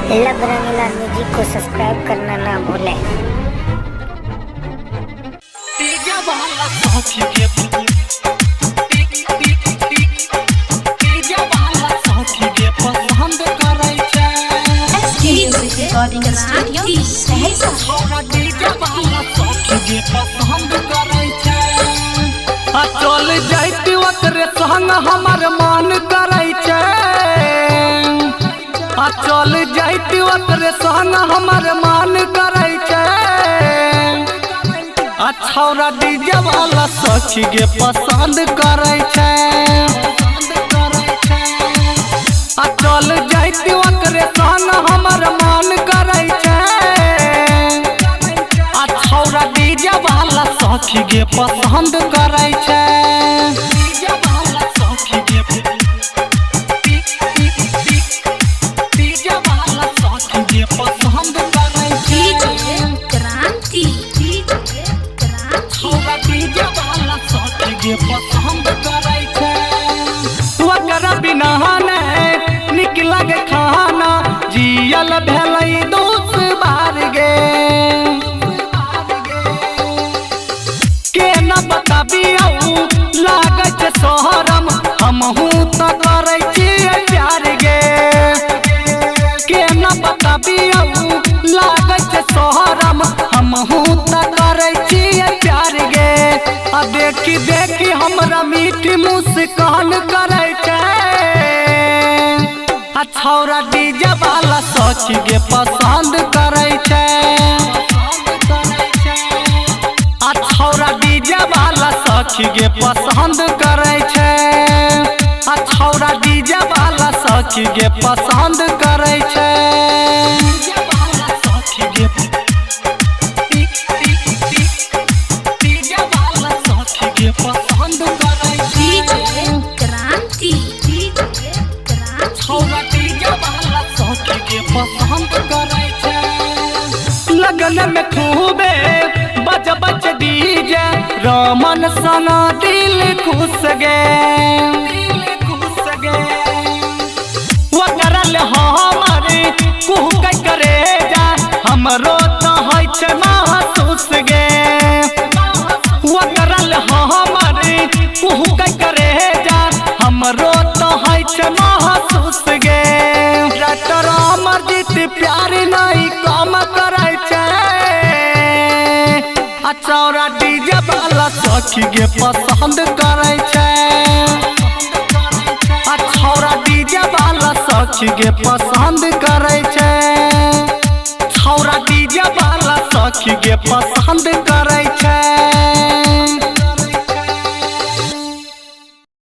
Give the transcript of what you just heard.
लब रंगीला म्यूजिक को सब्सक्राइब करना ना भूलें। Recording studio Saharsa. आ चल जाती ओकरे संग हमर मन करै छै। आ चल जाती ओकरे संग हमर मन करै छै। आ छौरा डीजे वाला सखी गे पसंद करै छै। आ चल जाती ओकरे संग हमर मन करै छै। आ छौरा डीजे वाला सखी गे पसंद करै छै। डीजे वाला सखी गे, डीजे वाला सखी गे पसंद करै छै। क्रांति क्रांति। छौरा डीजे वाला सखी गे पसंद करै छै। ओकरा बिना ने निक लगे खाना, जियल भेलै दोस बार गे। के न बताबियौ लागै छै शहरम, हमहूँ तऽ करै छियै प्यार गे। के न बताबियौ लागै छै शहरम, हमहूँ तऽ करै छियै प्यार गे। आ देखी देखी हमरा मीठी मुस्कान करै छै। आ छौरा डीजे वाला सखी गे पसंद करै छै। आ छौरा डीजे वाला सखी गे पसंद करै छै। आ छौरा डीजे वाला सखी गे पसंद करै छै। डीजे वाला सखी गे पसंद करै छै। क्रांति क्रांति। छौरा डीजे वाला सखी गे पसंद करै छै। लगन में खूबे बज बज डीजे, रमन सना दिल खुश गे। ओकरा ले हमर कुहक करे जा, हमरो तो होइ छै महसूस गे। ओकरा ले हमर कुहक करे जा, हमरो तो होइ छै महसूस गे। डॉक्टर अमरजीत प्यार नहीं कम करै छै। आ छौरा डीजे वाला सखी गे पसंद करै छै। आ छौरा डीजे वाला सखी गे पसंद करै छै। छौरा डीजे वाला सखी गे पसंद करै छै।